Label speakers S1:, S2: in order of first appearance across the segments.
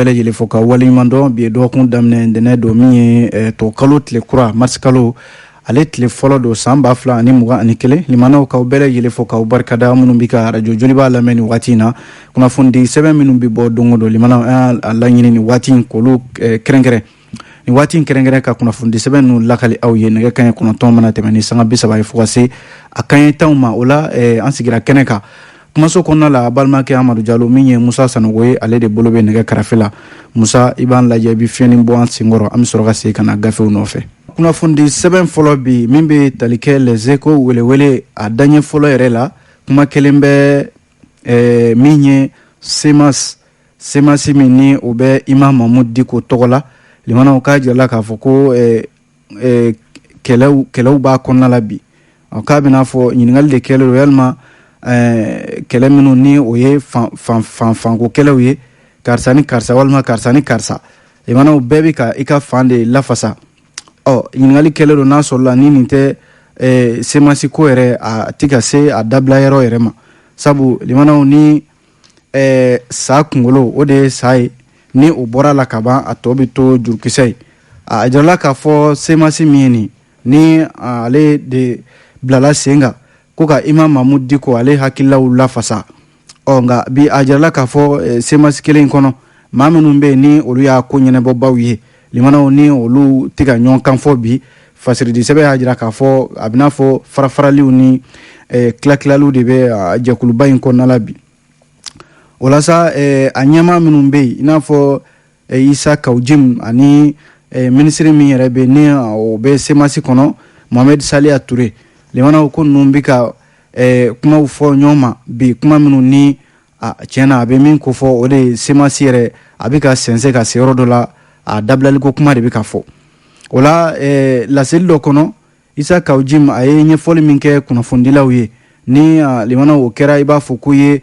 S1: Bɛɛ lajɛlen fo ka waleɲuman dɔn. Bi ye dɔgɔkun daminɛ, ntɛnɛn don, min ye tubabukalo tile kura, marisi kalo, ale tile fɔlɔ don san 2021. Limanaw, k'aw bɛɛ lajɛlen fo k'aw barikada, minnu bɛ ka arajo Joliba lamɛn nin waati in na. Kunnafonidi sɛbɛn minnu bɛ bɔ don o don, limanaw, an y'a laɲini nin waati in k'olu kɛrɛnkɛrɛn, nin waati in kɛrɛnkɛrɛn ka kunnafonidi sɛbɛn ninnu lakali aw ye. Nɛgɛ kanɲɛ 9 mana tɛmɛ ni sanga 30 ye fo ka se a kanɲɛ 10 ma, o la an sigira kɛnɛ kan kumaso kɔnɔna la. A balimakɛ Amadu Jalo, min ye Musa Sanogo ye, ale de bolo bɛ nɛgɛ karafe la. Musa, i b'an lajɛ, i bɛ fiɲɛni bɔ an senkɔrɔ, an bɛ sɔrɔ ka segin ka na gafew nɔfɛ. Kunnafonidi sɛbɛn fɔlɔ bi, min bɛ tali kɛ Les Échos, welewele, a daɲɛ fɔlɔ yɛrɛ la, kuma kelen bɛ min ye CMAS. CMAS min ni o bɛ Imam Mahmoud Dicko tɔgɔ la, limanaw, k'a jirala k'a fɔ ko kɛlɛw b'a kɔnɔna la bi. K'a bɛna fɔ ɲininkali de kɛlen don, yalima kɛlɛ minnu ni o ye fanko kɛlɛw ye, karisa ni karisa walima karisa ni karisa, limanaw, bɛɛ bɛ ka i ka fan de lafasa. Ɔ ɲininkali kɛlen don n'a sɔrɔla ni nin tɛ CMAS ko yɛrɛ, a tɛ ka se a dabila yɔrɔ yɛrɛ ma, sabu limanaw, ni sa kunkolo o de ye sa ye, ni o bɔra la ka ban, a tɔ bɛ to jurukisɛ ye. A jirala k'a fɔ CMAS min ye nin ni ale de bilala sen kan ko ka Imam Mahmoud Dicko ale hakililaw lafasa. Ɔ nka bi, a jirala k'a fɔ CMAS kelen in kɔnɔ, maa minnu bɛ yen ni olu y'a ko ɲɛnabɔbaw ye, limanaw, ni olu tɛ ka ɲɔgɔn kan fɔ bi. Fasiridi sɛbɛn y'a jira k'a fɔ a bɛna fɔ farafaraliw ni tilatilaliw de bɛ jɛkuluba in kɔnɔna la bi. O la sa, a ɲɛmaa minnu bɛ yen, i n'a fɔ Issa Kaou Djim ani minisiri min yɛrɛ bɛ ni o bɛ CMAS kɔnɔ, Mohamed Saliya Touré, limanaw, ko ninnu bɛ ka kumaw fɔ ɲɔgɔn ma bi, kuma minnu ni tiɲɛ na, a bɛ min ko fɔ, o de ye CMAS yɛrɛ a bɛ ka sɛnsɛn ka se yɔrɔ dɔ la, a dabilaliko kuma de bɛ ka fɔ. O la, laseli dɔ kɔnɔ, Issa Kaou Djim a ye ɲɛfɔli min kɛ kunnafonidilaw ye ni limanaw, o kɛra i b'a fɔ k'u ye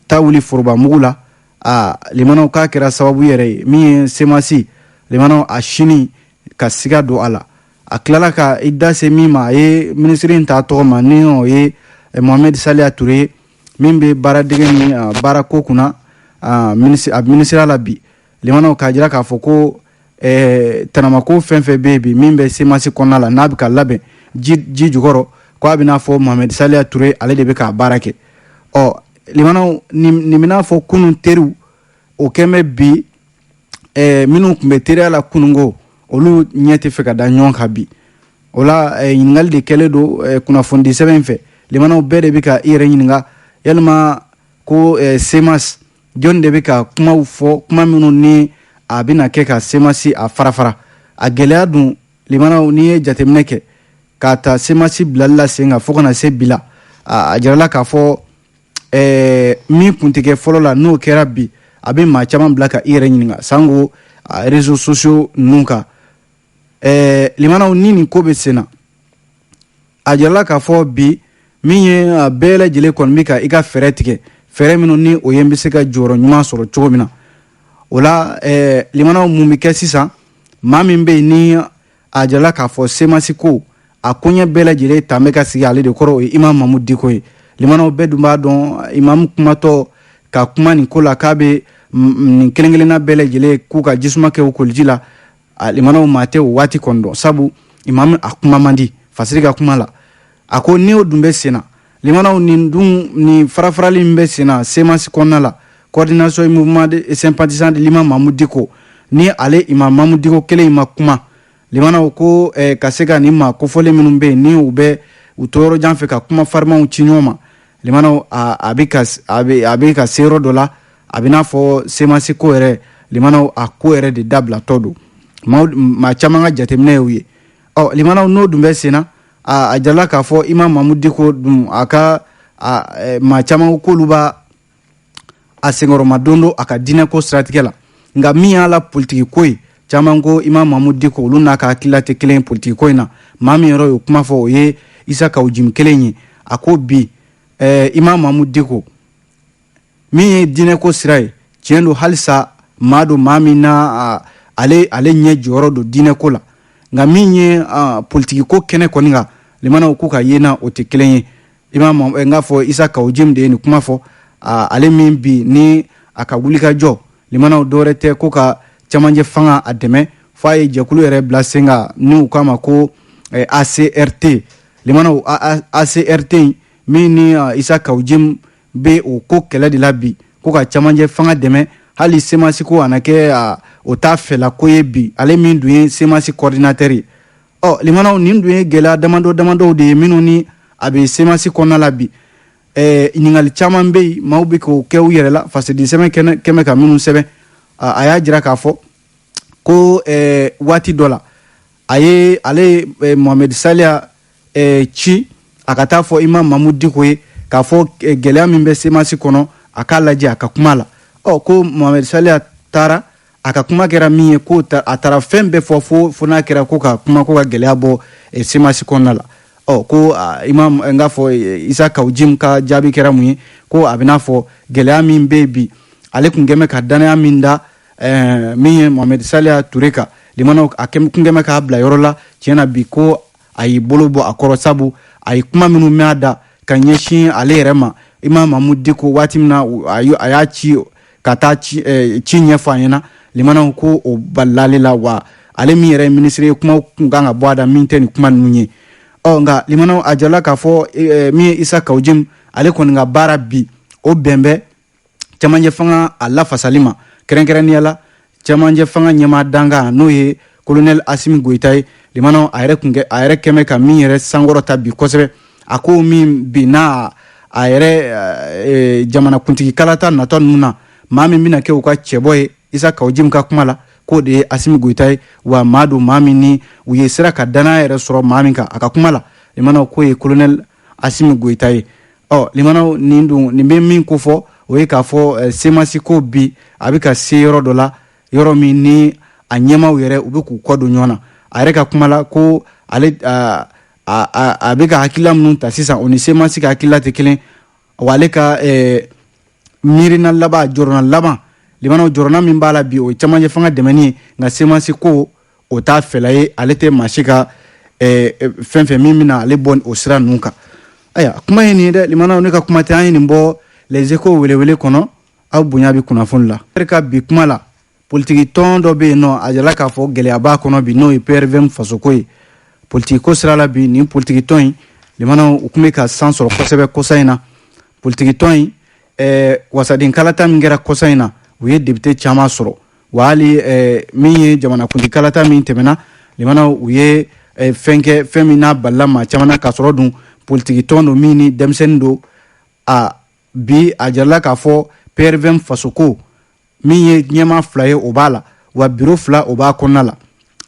S1: ta wuli foroba mugu la. A limanaw, k'a kɛra sababu yɛrɛ ye min ye CMAS, limanaw, a sini ka siga don a la. A tilala ka i da se min ma, a ye minisiri in ta tɔgɔ ma, ni o ye Mohamed Saliya Touré, min bɛ baaradege ni baarako kunna a minisiriya la bi. Limanaw, k'a jira k'a fɔ ko tanamako fɛn fɛn bɛ yen bi min bɛ CMAS kɔnɔna la, n'a bɛ ka labɛn ji jukɔrɔ, ko a bɛna fɔ Mohamed Saliya Touré, ale de bɛ k'a baara kɛ. Ɔ limanaw, nin bɛna fɔ kunun teriw, o kɛn bɛ bi minnu tun bɛ teriya la kununko, olu ɲɛ tɛ fɛ ka da ɲɔgɔn kan bi. O la, ɲininkali de kɛlen don kunnafonidi sɛbɛn fɛ. Limanaw, bɛɛ de bɛ ka i yɛrɛ ɲininka, yalima ko CMAS, jɔn de bɛ ka kumaw fɔ, kuma minnu ni a bɛna kɛ ka CMAS a fara fara? A gɛlɛya dun, limanaw, n'i ye jateminɛ kɛ k'a ta CMAS bilali la sen kan fo ka na se bi la, a jirala k'a fɔ min tun tɛ kɛ fɔlɔ la, n'o kɛra bi, a bɛ maa caman bila ka i yɛrɛ ɲininka, sango réseaux sociaux ninnu kan. Limanaw, ni nin ko bɛ sen na, a jirala k'a fɔ bi min ye bɛɛ lajɛlen kɔni bɛ ka i ka fɛɛrɛ tigɛ, fɛɛrɛ minnu ni o ye n bɛ se ka jɔyɔrɔ ɲuman sɔrɔ cogo min na. O la, limanaw, mun bɛ kɛ sisan? Maa min bɛ yen ni a jirala k'a fɔ CMAS ko a koɲɛ bɛɛ lajɛlen ta bɛ ka sigi ale de kɔrɔ, o ye Imam Mahmoud Dicko ye. Limanaw, bɛɛ dun b'a dɔn, imamu kumatɔ ka kuma nin ko la k'a bɛ nin kelen kelenna bɛɛ lajɛlen k'u ka jisuma kɛ u koliji la, limanaw, maa tɛ o waati kɔni dɔn, sabu imamu a kuma man di fasiri ka kuma la. A ko ni o dun bɛ sen na, limanaw, nin dun nin farafarali min bɛ sen na CMAS kɔnɔna la, Coordination Mouvement de sympathisant de l'Imam Mahmoud Dicko, ni ale Imam Mahmoud Dicko kelen in ma kuma, limanaw, ko ka se ka nin maa kofɔlen minnu bɛ yen ni u bɛ u to yɔrɔ jan fɛ ka kuma farimanw ci ɲɔgɔn ma, limanaw, a bɛ ka se yɔrɔ dɔ la, a bɛ n'a fɔ CMAS ko yɛrɛ, limanaw, a ko yɛrɛ de dabilatɔ don. Maa caman ka jateminɛ y'o ye. Ɔ limanaw, n'o dun bɛ sen na, a jirala k'a fɔ Imam Mahmoud Dicko dun, a ka maa caman k'olu b'a a senkɔrɔma don don a ka diinɛko siratigɛ la, nka min y'a la politiki ko ye, caman ko Imam Mahmoud Dicko, olu n'a ka hakilila tɛ kelen ye politiki ko in na. Maa min yɛrɛ y'o kuma fɔ, o ye Issa Kaou Djim kelen ye. A ko bi Imam Mahmoud Dicko min ye diinɛko sira ye, tiɲɛ don, halisa maa don, maa min na ale ɲɛ jɔyɔrɔ don diinɛko la, nka min ye politiki ko kɛnɛ kɔni kan, limanaw, k'u ka yena o tɛ kelen ye. I m'a n k'a fɔ Issa Kaou Djim de ye nin kuma fɔ, ale min bi ni A ka wulikajɔ, limanaw, dɔwɛrɛ tɛ ko ka cɛmancɛ fanga a dɛmɛ, fo a ye jɛkulu yɛrɛ bila sen kan n'u k'a ma ko ACRT. Limanaw, ACRT min ni Isa Kaw Jim bɛ o ko kɛlɛ de la bi, ko ka cɛmancɛ fanga dɛmɛ, hali CMAS ko a na kɛ o t'a fɛla ko ye bi, ale min dun ye CMAS coordinateur ye. Ɔ limanaw, nin dun ye gɛlɛya damadɔ damadɔw de ye minnu ni a bɛ CMAS kɔnɔna la bi. Ɲininkali caman bɛ yen, maaw bɛ k'o kɛ u yɛrɛ la. Faseden sɛbɛn kɛnɛ kɛmɛ ka minnu sɛbɛn, a y'a jira k'a fɔ ko waati dɔ la, a ye ale Mohamed Saliya ci a ka taa fɔ Imam Mamudu Diko ye k'a fɔ gɛlɛya min bɛ CMAS kɔnɔ, a k'a lajɛ, a ka kuma la. Ɔ ko Mohamed Saliya taara, a ka kuma kɛra min ye, ko a taara fɛn bɛɛ fɔ, fo n'a kɛra ko ka kuma ko ka gɛlɛya bɔ CMAS kɔnɔna la. Ɔ ko imam, n k'a fɔ Isa Kaw Jim ka jaabi kɛra mun ye? Ko a bɛna fɔ gɛlɛya min bɛ yen bi, ale kun kɛmɛ ka danaya min da min ye Mohamed Saliya Ture kan, limanaw, a kun kɛmɛ k'a bila yɔrɔ la, tiɲɛ na bi ko a y'i bolo bɔ a kɔrɔ, sabu a ye kuma minnu mɛn a da ka ɲɛsin ale yɛrɛ ma, Imam Mamudu Diko, waati min na a y'a ci ka taa ci ɲɛfɔ a ɲɛna, limanaw, ko o balila ale la. Wa ale min yɛrɛ ye minisiri ye, kumaw kun kan ka bɔ a da min tɛ nin kuma ninnu ye. Ɔ nka limanaw, a jirala k'a fɔ min ye Isa Kaw Jim, ale kɔni ka baara bi, o bɛn bɛ cɛmancɛ fanga a lafasali ma, kɛrɛnkɛrɛnnenya la cɛmancɛ fanga ɲɛmaa dankan, n'o ye Colonel Asimi Goyita ye. Limanaw, a yɛrɛ kun kɛ, a yɛrɛ kɛmɛ ka min yɛrɛ sankɔrɔta bi kosɛbɛ, a ko min bi n'a a yɛrɛ jamanakuntigi kalata natɔ ninnu na, maa min bɛna kɛ u ka cɛbɔ ye, Isa Kaw Jim ka kuma la, k'o de ye Asimi Goyita ye. Wa maa don, maa min ni u ye sera ka danaya yɛrɛ sɔrɔ maa min kan, a ka kuma la, limanaw, k'o ye Colonel Asimi Goyita ye. Ɔ limanaw, nin dun, nin bɛ min kofɔ, o ye k'a fɔ CMAS ko bi a bɛ ka se yɔrɔ dɔ la, yɔrɔ min ni a ɲɛmaaw yɛrɛ u bɛ k'u kɔ don ɲɔgɔn na. A yɛrɛ ka kuma la, ko ale a bɛ ka hakilila minnu ta sisan, o ni CMAS ka hakilila tɛ kelen. Wa ale ka miirina laban, jɔrɔna laban, limanaw, jɔrɔna min b'a la bi, o ye cɛmancɛ fanga dɛmɛni ye. Nka CMAS ko o t'a fɛla ye, ale tɛ maa si ka fɛn fɛn min bɛna ale bɔ o sira ninnu kan. Ayiwa, kuma ye nin ye dɛ, limanaw, ne ka kuma tɛ, an ye nin bɔ Les Échos welewele kɔnɔ. Aw bonya bɛ kunnafoni la ka bi kuma la. Politiki tɔn dɔ bɛ yen nɔ, a jirala k'a fɔ gɛlɛya b'a kɔnɔ bi, n'o ye PRVM Fasoko ye. Politiki ko sira la bi, nin politiki tɔn in, limanaw, u tun bɛ ka san sɔrɔ kosɛbɛ kɔsa in na. Politiki tɔn in, wasaden kalata min kɛra kɔsa in na, u ye député caman sɔrɔ. Wa hali min ye jamanakuntigi kalata min tɛmɛna, limanaw, u ye fɛn kɛ, fɛn min n'a balila maa caman na, k'a sɔrɔ dun politiki tɔn don min ni denmisɛnnin don. A bi a jirala k'a fɔ PRVM Fasoko min ye ɲɛmaa fila ye, o b'a la, wa biro fila o b'a kɔnɔna la.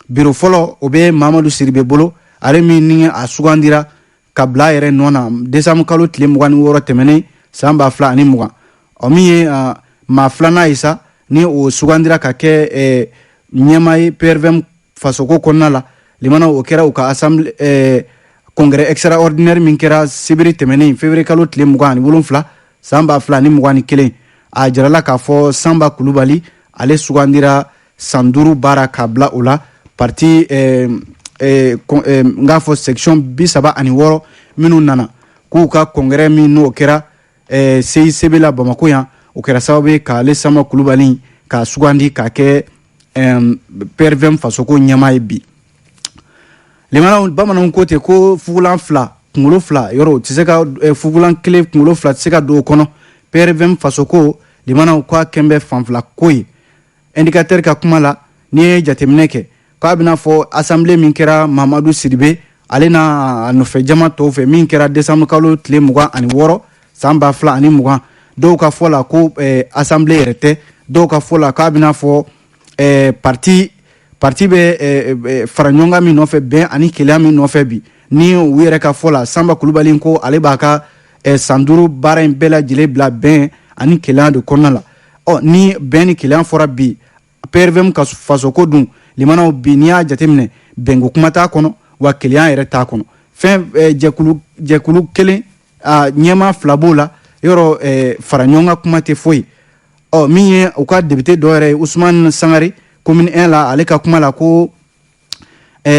S1: Biro fɔlɔ, o bɛ Mamadu Siribe bolo, ale min ni a sugandira ka bila a yɛrɛ nɔ na décembre kalo tile 26 tɛmɛnen san 2020. Ɔ min ye maa filanan ye sa, ni o sugandira ka kɛ ɲɛmaa ye PRVM Fasoko kɔnɔna la, limanaw, o kɛra u ka assemblée congrès extraordinaire min kɛra sibiri tɛmɛnen, février kalo tile 27 san 2021. A jirala k'a fɔ Sanba Kulubali, ale sugandira san 5 baara k'a bila o la. Parti, n k'a fɔ section 36 minnu nana k'u ka congrès min n'o kɛra CICB la Bamako yan, o kɛra sababu ye k'ale Sanba Kulubali k'a sugandi k'a kɛ PRVM Fasoko ɲɛmaa ye bi. Limanaw, bamananw ko ten ko fugulan fila kunkolo fila yɔrɔ, o tɛ se ka fugulan kelen kunkolo fila tɛ se ka don o kɔnɔ. PRVM Fasoko, limanaw, k'a kɛn bɛ fan fila ko ye. Indicateur ka kuma la, n'i ye jateminɛ kɛ, k'a bɛna fɔ assemblée min kɛra Mamadu Sidibe, ale n'a a nɔfɛ jama tɔw fɛ, min kɛra décembre kalo tile 26 san 2020, dɔw ka fɔ la ko assemblée yɛrɛ tɛ, dɔw ka fɔ la k'a bɛna fɔ parti bɛ fara ɲɔgɔn kan min nɔfɛ, bɛn ani kelenya min nɔfɛ bi, ni u yɛrɛ ka fɔ la, Sanba Kulubali ko ale b'a ka san 5 baara in bɛɛ lajɛlen bila bɛn ani kelenya de kɔnɔna la. Ɔ ni bɛn ni kelenya fɔra bi, PRVM ka Fasoko dun, limanaw, bi n'i y'a jateminɛ, bɛnko kuma t'a kɔnɔ, wa kelenya yɛrɛ t'a kɔnɔ. Fɛn jɛkulu kelen, ɲɛmaa fila b'o la, yɔrɔ fara ɲɔgɔn kan kuma tɛ foyi. Ɔ min ye u ka député dɔ yɛrɛ ye, Usumani Sangare, commune 1 la, ale ka kuma la ko u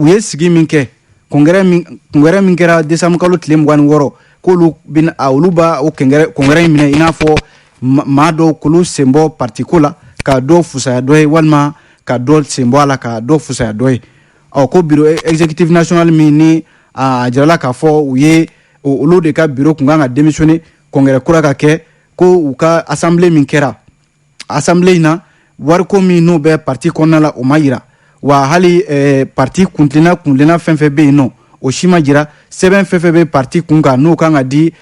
S1: ye sigi min kɛ, congrès min kɛra décembre kalo tile 26, k'olu bɛna, olu b'a o congrès in minɛ i n'a fɔ Maa dɔw k'olu senbɔ partiko la ka dɔ fusaya dɔ ye, walima ka dɔ senbɔ a la ka dɔ fusaya dɔ ye. Ɔ, ko bureau exécutif national min ni a jirala k'a fɔ u ye olu de ka bureau kun kan ka démissionner, congrès kura ka kɛ, ko u ka assemblée min kɛra, assemblée in na, wariko min n'o bɛ parti kɔnɔna la, o ma yira wa. Hali parti kuntilenna fɛn fɛn bɛ yen nɔ, o si ma jira. Sɛbɛn fɛn fɛn bɛ parti kun kan, n'o kan ka di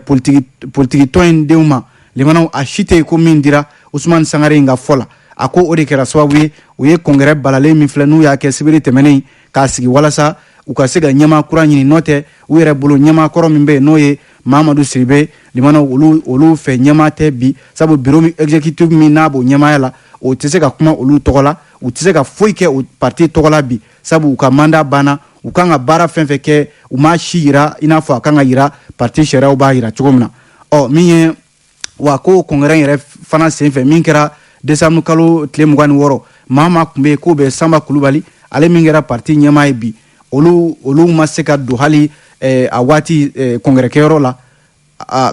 S1: politiki tɔn in denw ma, limanaw, a si tɛ yen ko min dira. Usumani Sangare in ka fɔ la, a ko o de kɛra sababu ye u ye congrès balalen min filɛ, n'u y'a kɛ sibiri tɛmɛnen, k'a sigi walasa u ka se ka ɲɛmaa kura ɲini. N'o tɛ, u yɛrɛ bolo, ɲɛmaa kɔrɔ min bɛ yen, n'o ye Mamadu Siribe, limanaw, olu fɛ ɲɛmaa tɛ bi, sabu bureau exécutif min n'a b'o ɲɛmaaya la, o tɛ se ka kuma olu tɔgɔ la, u tɛ se ka foyi kɛ o parti tɔgɔ la bi, sabu u ka mandat banna. U kan ka baara fɛn fɛn kɛ, u m'a si yira i n'a fɔ a kan ka yira, parti sariyaw b'a yira cogo min na. Ɔ, min ye wa, ko congrès yɛrɛ fana senfɛ min kɛra décembre kalo tile 26, maa maa tun bɛ yen k'o bɛ Sanba Kulubali, ale min kɛra parti ɲɛmaa ye bi, olu ma se ka don hali a waati congrès kɛyɔrɔ la,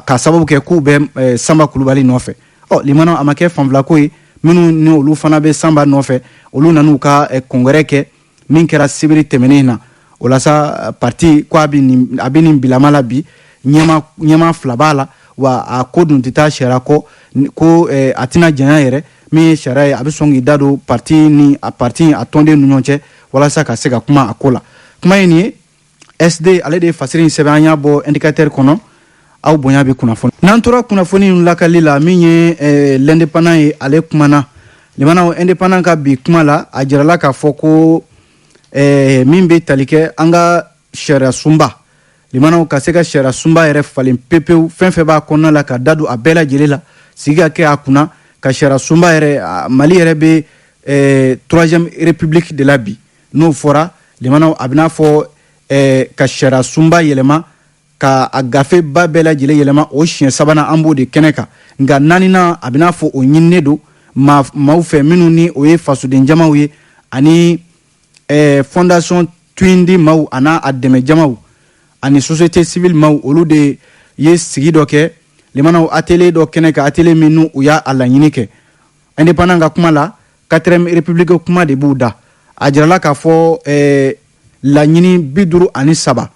S1: ka sababu kɛ k'u bɛ Sanba Kulubali nɔfɛ. Ɔ, limana, a ma kɛ fanfilako ye. Minnu ni olu fana bɛ Sanba nɔfɛ, olu nan'u ka congrès kɛ min kɛra sibiri tɛmɛnen na. O la sa, parti ko a bɛ nin bilama la bi, ɲɛma fila b'a la wa. A ko dun tɛ taa sariya kɔ, ko a tɛna janya yɛrɛ. Min ye sariya ye, a bɛ sɔn k'i da don parti ni a parti a tɔnden ni ɲɔgɔn cɛ walasa ka se ka kuma a ko la. Kuma ye nin ye. SD ale de ye fasiri in sɛbɛn, an y'a bɔ Indicateur kɔnɔ. Aw bonya bɛ kunnafoni. N'an tora kunnafoni in lakali la, min ye L'Indépendant ye, ale kumana. Limanaw, Indépendant ka bi kuma la, a jirala k'a fɔ ko min bɛ tali kɛ an ka sariya sunba, limanaw, ka se ka sariya sunba yɛrɛ falen pepewu, fɛn fɛn b'a kɔnɔna la, ka da don a bɛɛ lajɛlen la, sigi ka kɛ a kunna ka sariya sunba yɛrɛ. Mali yɛrɛ bɛ troisième république de la bi. N'o fɔra, limanaw, a bɛ n'a fɔ ka sariya sunba yɛlɛma, ka a gafe ba bɛɛ lajɛlen yɛlɛma, o siɲɛ sabanan an b'o de kɛnɛ kan. Nka naaninan, a bɛ n'a fɔ o ɲininen don maaw fɛ minnu ni o ye fasoden jamaw ye, ani Fondation Tuindi maaw, a n'a a dɛmɛ jamaw, ani société civile maaw. Olu de ye sigi dɔ kɛ, limanaw, atelier dɔ kɛnɛ kan, atelier min n'u y'a a laɲini kɛ. Indépendant ka kuma la, quatrième république kuma de b'u da. A jirala k'a fɔ laɲini 53,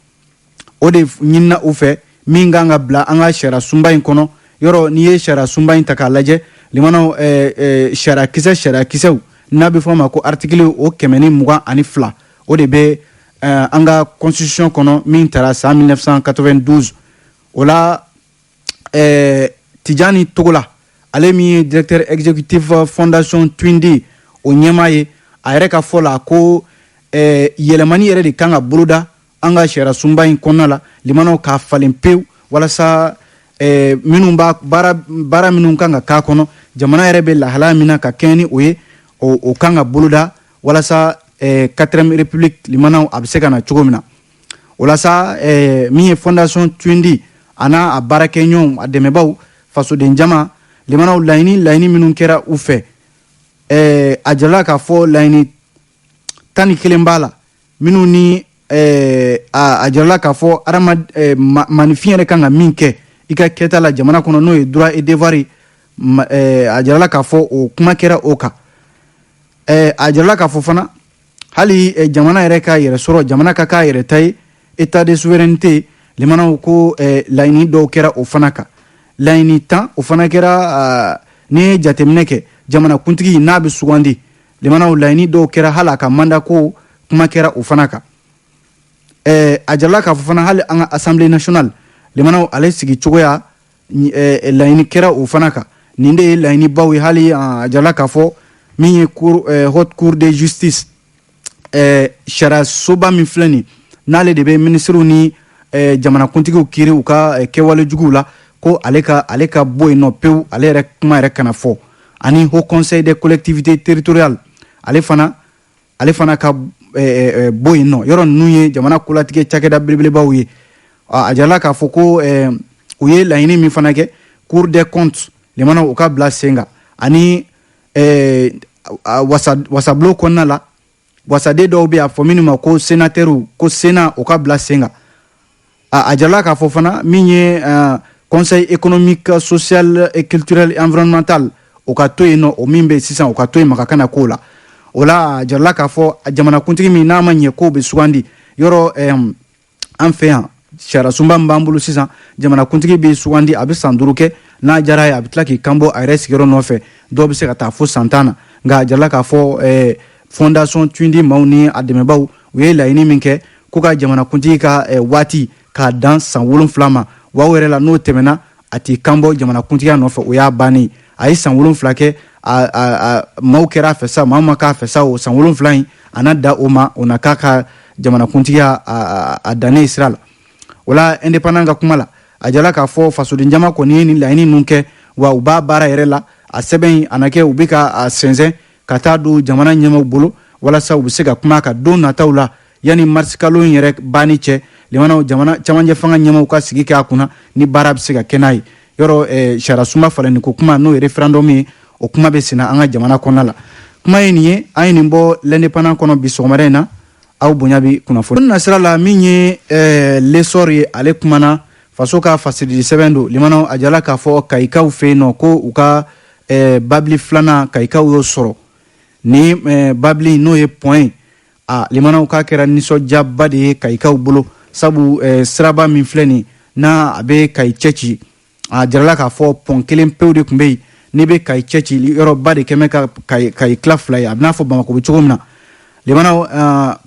S1: o de ɲinina u fɛ, min kan ka bila an ka sariya sunba in kɔnɔ. Yɔrɔ n'i ye sariya sunba in ta k'a lajɛ, limanaw, sariya kisɛ, sariya kisɛw n'a bɛ fɔ o ma ko article, o 122, o de bɛ an ka constitution kɔnɔ min tara san 1992. O la, Tijani Togola, ale min ye directeur exécutif Fondation Tuindi o ɲɛmaa ye, a yɛrɛ ka fɔ la ko yɛlɛmani yɛrɛ de kan ka boloda an ka sariya sunba in kɔnɔna la, limanaw, k'a falen pewu, walasa minnu b'a baara minnu kan ka k'a kɔnɔ, jamana yɛrɛ bɛ lahalaya min na, ka kɛɲɛ ni o ye, o kan ka boloda walasa quatrième république, limanaw, a bɛ se ka na cogo min na. O la sa, min ye Fondation Tuindi a n'a a baarakɛɲɔgɔnw, a dɛmɛbaw, fasoden jama, limanaw, laɲini minnu kɛra u fɛ, a jirala k'a fɔ laɲini 11 b'a la, minnu ni a jirala k'a fɔ adama maninfin yɛrɛ kan ka min kɛ i ka kɛta la jamana kɔnɔ, n'o ye droit et devoir ye. A jirala k'a fɔ o kuma kɛra o kan. A jirala k'a fɔ fana hali jamana yɛrɛ ka yɛrɛ sɔrɔ, jamana ka k'a yɛrɛ ta ye, état de souveraineté, limanaw, ko laɲini dɔw kɛra o fana kan. Laɲini 10, o fana kɛra. N'i ye jateminɛ kɛ, jamana kuntigi n'a bɛ sugandi, limanaw, laɲini dɔw kɛra, hali a ka mandat ko kuma kɛra o fana kan. A jirala k'a fɔ fana hali an ka Assemblée nationale, limanaw, ale sigi cogoya, laɲini kɛra o fana kan. Nin de ye laɲinibaw ye. Hali a jirala k'a fɔ min ye cour, haute cour de justice, sariya soba min filɛ nin, n'ale de bɛ minisiriw ni jamanakuntigiw kiiri u ka kɛwale juguw la, ko ale ka bɔ yen nɔ pewu, ale yɛrɛ kuma yɛrɛ kana fɔ. Ani Haut Conseil des collectivités territoriales, ale fana ka bɔ yen nɔ. Yɔrɔ ninnu ye jamana kolatigɛ cakɛda belebelebaw ye. A jirala k'a fɔ ko u ye laɲini min fana kɛ, Cour des comptes, limanaw, u ka bila sen kan, ani wasabulon kɔnɔna la, wasaden dɔw bɛ a fɔ minnu ma ko sénateurw, ko Sénat, o ka bila sen kan. A jirala k'a fɔ fana min ye Conseil économique, social et culturel et environnemental, o ka to yen nɔ. O min bɛ sisan, o ka to yen, maga kana k'o la. O la, a jirala k'a fɔ jamanakuntigi min n'a ma ɲɛ k'o bɛ sugandi yɔrɔ, an fɛ yan, sariyasunba min b'an bolo sisan, jamanakuntigi bɛ sugandi, a bɛ san 5 kɛ, n'a diyara ye, a bɛ tila k'i kanbɔ a yɛrɛ sigiyɔrɔ nɔfɛ. Dɔw bɛ se ka taa fo san 10 na. Nka a jirala k'a fɔ Fondation Tundi maaw ni a dɛmɛbaw, u ye laɲini min kɛ ko ka jamanakuntigi ka waati k'a dan san 7 ma, wa o yɛrɛ la, n'o tɛmɛna, a t'i kanbɔ jamanakuntigiya nɔfɛ, o y'a bannen. A ye san 7 kɛ, a maaw kɛra a fɛ sa, maa ma k'a fɛ sa, o san 7 in, a na da o ma, o na k'a ka jamanakuntigiya a dannen sira la. O la, Indépendant ka kuma la, a jala k'a fɔ fasodenjama kɔni ye nin laɲini ninnu kɛ, wa u b'a baara yɛrɛ la. A sɛbɛn in, a na kɛ u bɛ ka a sɛnsɛn ka taa don jamana ɲɛmaaw bolo, walasa u bɛ se ka kuma a kan don nataw la, yanni marisikalo in yɛrɛ banni cɛ. Limanaw, jamana camancɛ fanga ɲɛmaaw ka sigi kɛ a kunna ni baara bɛ se ka kɛ n'a ye. Yɔrɔ sariyasunba falenni ko kuma, n'o ye référendum ye, o kuma bɛ senna an ka jamana kɔnɔna la. Kuma ye nin ye, an ye nin bɔ L'Indépendant kɔnɔ bi sɔgɔmada in na. Aw bonya bi kunnafoni nasira la, min ye L'Essor ye, ale kumana faso ka fasirili sɛbɛn don. Limanaw, a jala k'a fɔ kayikaw fɛ yen nɔ ko u ka babili filanan, kayikaw y'o sɔrɔ. Ni babili, n'o ye pont ye, a limanaw, k'a kɛra nisɔndiyaba de ye kayikaw bolo, sabu siraba min filɛ nin n'a a bɛ Kayi cɛ ci, a jirala k'a fɔ pont kelen pewu de tun bɛ yen. N'i bɛ Kayi cɛ ci, yɔrɔba de kɛmɛ ka Kayi tila fila ye, a bɛ n'a fɔ Bamakɔ bɛ cogo min na. Limanaw,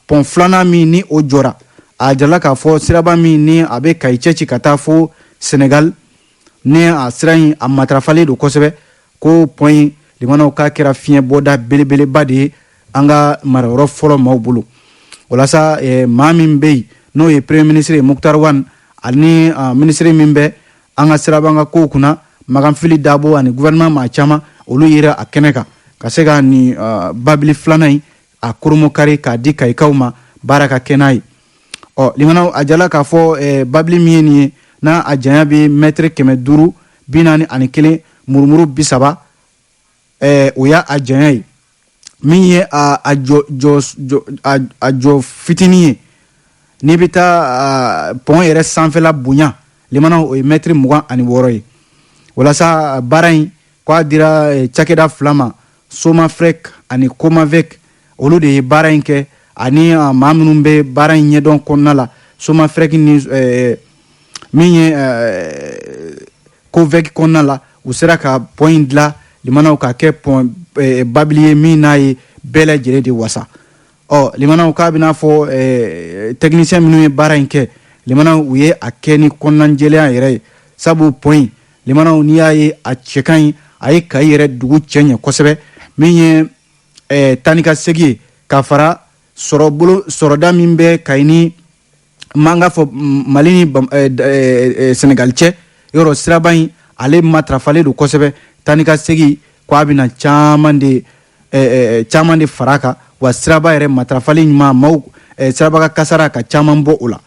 S1: pont filanan min ni o jɔra, a jirala k'a fɔ siraba min ni a bɛ Kayi cɛ ci ka taa fo Senegal, ni a sira in a matarafalen don kosɛbɛ, ko pont in, limanaw, k'a kɛra fiɲɛ bɔda belebeleba de ye an ka marayɔrɔ fɔlɔ maaw bolo. Walasa maa min bɛ yen, n'o ye Premier ministre ye, Moctar Ouane, ani ministre min bɛ an ka siraban ka kow kunna, Makan Fily Dabo, ani gouvernement maa caman, olu yera a kɛnɛ kan ka se ka nin babili filanan in a koromokari k'a di kayikaw ma, baara ka kɛ n'a ye. Ɔ limanaw, a jala k'a fɔ babili min ye nin ye, n'a a janya bɛ mɛtiri 541 murumuru 30, o y'a a janya ye. Min ye a jɔ jɔ jɔ a jɔ fitinin ye, n'i bɛ taa pont yɛrɛ sanfɛla bonya, limanaw, o ye mɛtiri 26 ye. Walasa baara in k'a dira cakɛda fila ma, Somafrec ani Comavec, olu de ye baara in kɛ, ani maa minnu bɛ baara in ɲɛdɔn kɔnɔna la, Somafrec ni min ye Covec kɔnɔna la, u sera ka pont in dilan, limanaw, ka kɛ pont babili ye min n'a ye bɛɛ lajɛlen de wasa. Ɔ limanaw, k'a bɛna fɔ technicien minnu ye baara in kɛ, limanaw, u ye a kɛ ni kɔnɔnajɛlenya yɛrɛ ye, sabu pont in, limanaw, n'i y'a ye a cɛ ka ɲi, a ye Kayi yɛrɛ dugu cɛ ɲɛ kosɛbɛ. Min ye taa ni ka segin ye, ka fara sɔrɔ bolo sɔrɔda min bɛ Kayi ni man ka fɔ Mali ni Senegali cɛ, yɔrɔ siraba in, ale matarafalen don kosɛbɛ. Taa ni ka segin ko a bɛna caman de fara a kan, wa siraba yɛrɛ matarafalen ɲuman, maaw siraba ka kasara ka caman bɔ o la.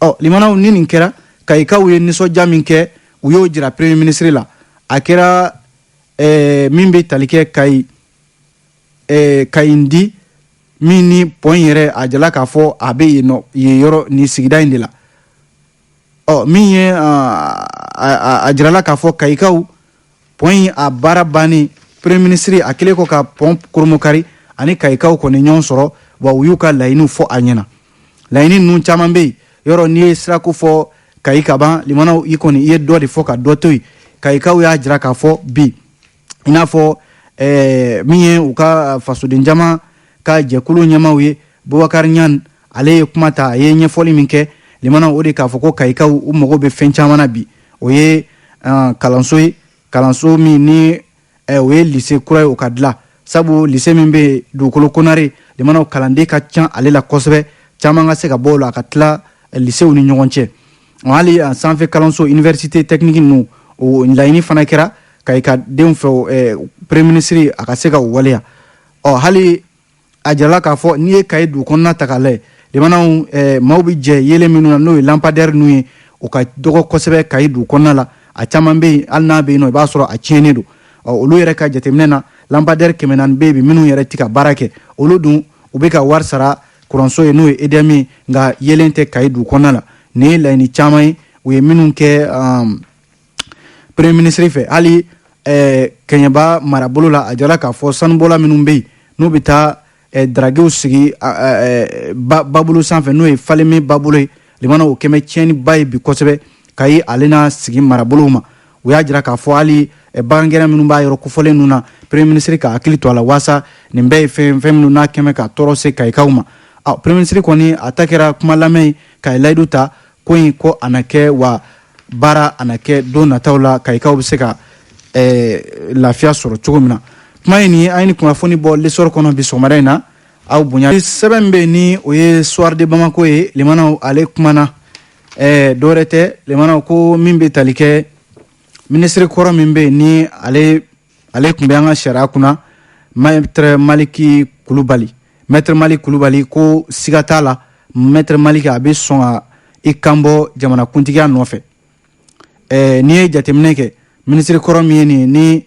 S1: Ɔ limanaw, ni nin kɛra, kayikaw ye nisɔndiya min kɛ, u y'o jira Premier ministre la. A kɛra min bɛ tali kɛ Kayi Kayindi min ni pont yɛrɛ, a jala k'a fɔ a bɛ yen nɔ, yen yɔrɔ nin sigida in de la. Ɔ min ye a jirala k'a fɔ kayikaw, pont in a baara bannen, Premier ministre a kɛlen kɔ ka pont koromokari, ani kayikaw kɔni ɲɔgɔn sɔrɔ, wa u y'u ka laɲiniw fɔ a ɲɛna. Laɲini ninnu caman bɛ yen. Yɔrɔ n'i ye sirako fɔ Kayi ka ban, limanaw, i kɔni i ye dɔ de fɔ ka dɔ to yen. Kayikaw y'a jira k'a fɔ bi, i n'a fɔ min ye u ka fasodenjama ka jɛkulu ɲɛmaw ye, Bubakari Ɲan, ale ye kuma ta. A ye ɲɛfɔli min kɛ, limanaw, o de k'a fɔ ko kayikaw u mago bɛ fɛn caman na bi. O ye kalanso ye, kalanso min ni o ye lycée kura ye, o ka dilan, sabu lycée min bɛ yen, Dugukolo Konare, limanaw, kalanden ka ca ale la kosɛbɛ, caman ka se ka bɔ o la a ka tila lycéew ni ɲɔgɔn cɛ. Hali sanfɛ kalanso, université technique ninnu, o laɲini fana kɛra kayika denw fɛ, Premier ministre a ka se ka o waleya. Ɔ hali a jirala k'a fɔ n'i ye Kayi dugu kɔnɔna ta k'a lajɛ, limanaw, maaw bɛ jɛ yelen minnu na, n'o ye lampadaire ninnu ye, o ka dɔgɔ kosɛbɛ Kayi dugu kɔnɔna la. A caman bɛ yen, hali n'a bɛ yen nɔ, i b'a sɔrɔ a tiɲɛnen don. Ɔ olu yɛrɛ ka jateminɛ na, lampadaire 400 bɛ yen bi minnu yɛrɛ tɛ ka baara kɛ. Olu dun, u bɛ ka wari sara kuranso ye, n'o ye EDM ye, nka yelen tɛ Kayi dugu kɔnɔna la. Nin ye laɲini caman ye u ye minnu kɛ. Premier ministre fɛ. Hali Kɛɲɛba marabolo la, a jira k'a fɔ sanubɔla minnu bɛ yen, n'u bɛ taa draguew sigi babolo sanfɛ, n'o ye Faleme babolo ye, limanaw, o kɛmɛ tiɲɛniba ye bi kosɛbɛ Kayi ale n'a sigi marabolow ma. U y'a jira k'a fɔ hali bagangɛnna minnu b'a yɔrɔ kofɔlen ninnu na, Premier ministre ka hakili to a la, waasa nin bɛɛ ye fɛn minnu n'a kɛmɛ ka tɔɔrɔ se Kayikaw ma. Premier ministre kɔni, a ta kɛra kuma lamɛn ye, ka layidu ta ko in ko a na kɛ, wa baara a na kɛ don nataw la, Kayikaw bɛ se ka lafiya sɔrɔ cogo min na. Kuma ye nin, an ye nin kunnafoni bɔ L'Essor kɔnɔ bi sɔgɔmada in na. Aw bonya, sɛbɛn bɛ yen ni o ye Soir de Bamako ye. Limanaw, ale kumana, dɔwɛrɛ tɛ limanaw, ko min bɛ tali kɛ minisiri kɔrɔ min bɛ yen, ni ale tun bɛ an ka sariya kunna, Maître Maliki Kulubali. Maître Malik Kulubali ko siga t'a la, Maître Maliki a bɛ sɔn ka i kanbɔ jamanakuntigiya nɔfɛ. N'i ye jateminɛ kɛ, minisiri kɔrɔ min ye nin ye, ni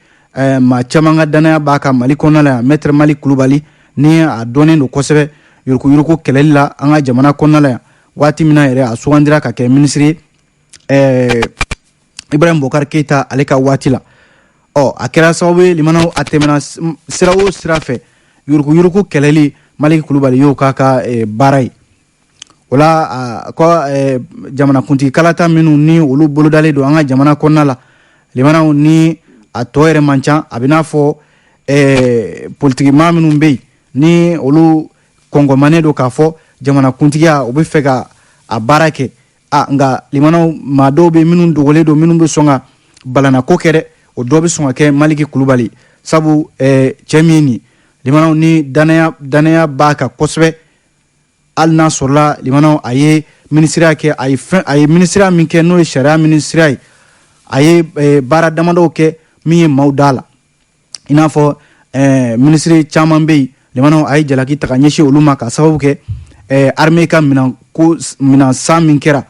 S1: maa caman ka danaya b'a kan Mali kɔnɔna la yan, Maître Malik Kulubali, ni a dɔnnen don kosɛbɛ yuruguyurugu kɛlɛli la an ka jamana kɔnɔna la yan, waati min na yɛrɛ a sugandira ka kɛ minisiri Ibrahim Bokar Keita ale ka waati la. Ɔ, a kɛra sababu ye limanaw, a tɛmɛna sira o sira fɛ, yuruguyurugu kɛlɛli, Maliki Kulubali y'o k'a ka baara ye. O la ko jamanakuntigi kalata minnu ni olu bolodalen don an ka jamana kɔnɔna la, limanaw, ni a tɔ yɛrɛ man ca, a bɛ n'a fɔ politikimaa minnu bɛ yen, ni olu kɔngɔmanen don k'a fɔ jamanakuntigiya u bɛ fɛ ka a baara kɛ. A nka limanaw, maa dɔw bɛ minnu dogolen don, minnu bɛ sɔn ka balannako kɛ dɛ, o dɔ bɛ sɔn ka kɛ Maliki Kulubali, sabu cɛ min ye nin limanaw, ni danaya b'a kan kosɛbɛ. Hali n'a sɔrɔla limanaw, a ye minisiriya kɛ, a ye fɛn, a ye minisiriya min kɛ, n'o ye sariya minisiriya ye, a ye baara damadɔw kɛ min ye maaw da la, i n'a fɔ minisiri caman bɛ yen limanaw, a ye jalaki ta ka ɲɛsin olu ma, ka sababu kɛ armée ka minan ko, minan san min kɛra,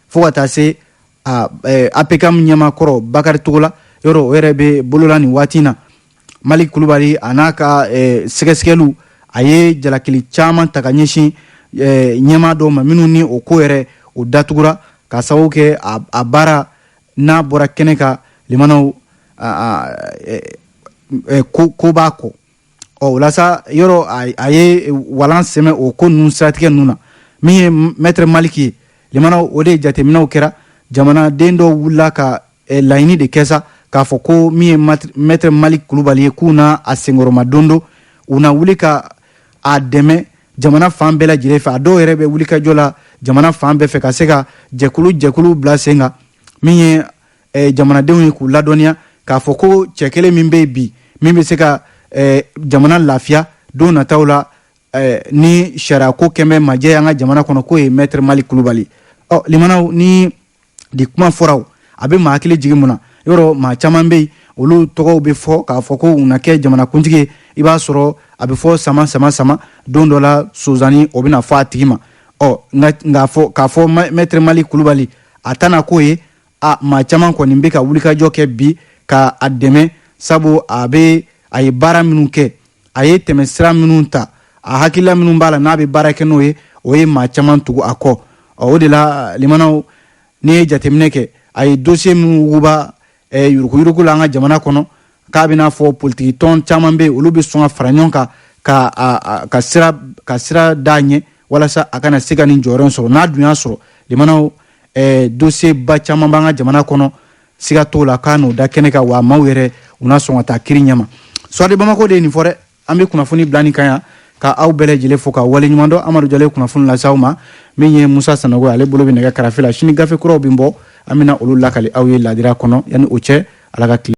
S1: fo ka taa se a APCAM ɲɛmaakɔrɔ Bakari Togola, yɔrɔ o yɛrɛ bɛ bolola nin waati in na. Malik Kulubali a n'a ka sɛgɛsɛgɛliw, a ye jalakili caman ta ka ɲɛsin ɲɛmaa dɔw ma, minnu ni o ko yɛrɛ o datugura, ka sababu kɛ a baara n'a bɔra kɛnɛ kan limanaw, ko b'a kɔ. Ɔ, o la sa, yɔrɔ a ye walan sɛmɛ o ko ninnu siratigɛ ninnu na. Min ye Maître Maliki ye limanaw, o de ye jateminɛw kɛra, jamanaden dɔw wulila ka laɲini de kɛ sa, k'a fɔ ko min ye Maître Malik Kulubali ye, k'u na a senkɔrɔma don don, u na wuli ka a dɛmɛ jamana fan bɛɛ lajɛlen fɛ. A dɔw yɛrɛ bɛ wuli ka jɔ la jamana fan bɛɛ fɛ, ka se ka jɛkulu bila sen kan, min ye jamanadenw ye, k'u ladɔnniya k'a fɔ ko cɛ kelen min bɛ yen bi, min bɛ se ka jamana lafiya don nataw la, ni sariyako kɛn bɛ majɛ an ka jamana kɔnɔ, k'o ye Maître Malik Kulubali. Ɔ, limanaw, ni di kuma fɔra, o a bɛ maa hakili jigin mun na? Yɔrɔ maa caman bɛ yen, olu tɔgɔw bɛ fɔ k'a fɔ ko u na kɛ jamanakuntigi ye. I b'a sɔrɔ a bɛ fɔ sama sama sama, don dɔ la sozani o bɛna fɔ a tigi ma. Ɔ, nka fɔ k'a fɔ Maître Malik Kulubali a tɛna k'o ye. A maa caman kɔni bɛ ka wulikajɔ kɛ bi ka a dɛmɛ, sabu a bɛ a ye baara minnu kɛ, a ye tɛmɛ sira minnu ta, a hakilila minnu b'a la n'a bɛ baara kɛ n'o ye, o ye maa caman tugu a kɔ. Ɔ, o de la limanaw, n'i ye jateminɛ kɛ, a ye dossier minnu wuguba yuruguyurugu la an ka jamana kɔnɔ, k'a bɛna fɔ politiki tɔn caman bɛ yen, olu bɛ sɔn ka fara ɲɔgɔn kan ka sira d'a ɲɛ, walasa a kana se ka nin jɔyɔrɔ in sɔrɔ. N'a dun y'a sɔrɔ limanaw, dossier ba caman b'an ka jamana kɔnɔ, siga t'o la k'a n'o da kɛnɛ kan, wa maaw yɛrɛ u na sɔn ka taa kiri ɲɛma. Soir de Bamako de ye nin fɔ dɛ. An bɛ kunnafoni bila nin kan yan, ka aw bɛɛ lajɛlen fo ka waleɲuman dɔn. Amadu Jalo ye kunnafoni lase aw ma. Min ye Musa Sanogo, ale bolo bɛ nɛgɛ karafe la. Sini gafe kuraw bɛ bɔ, an bɛna olu lakali aw ye ladira kɔnɔ. Yanni o cɛ, Ala ka tile.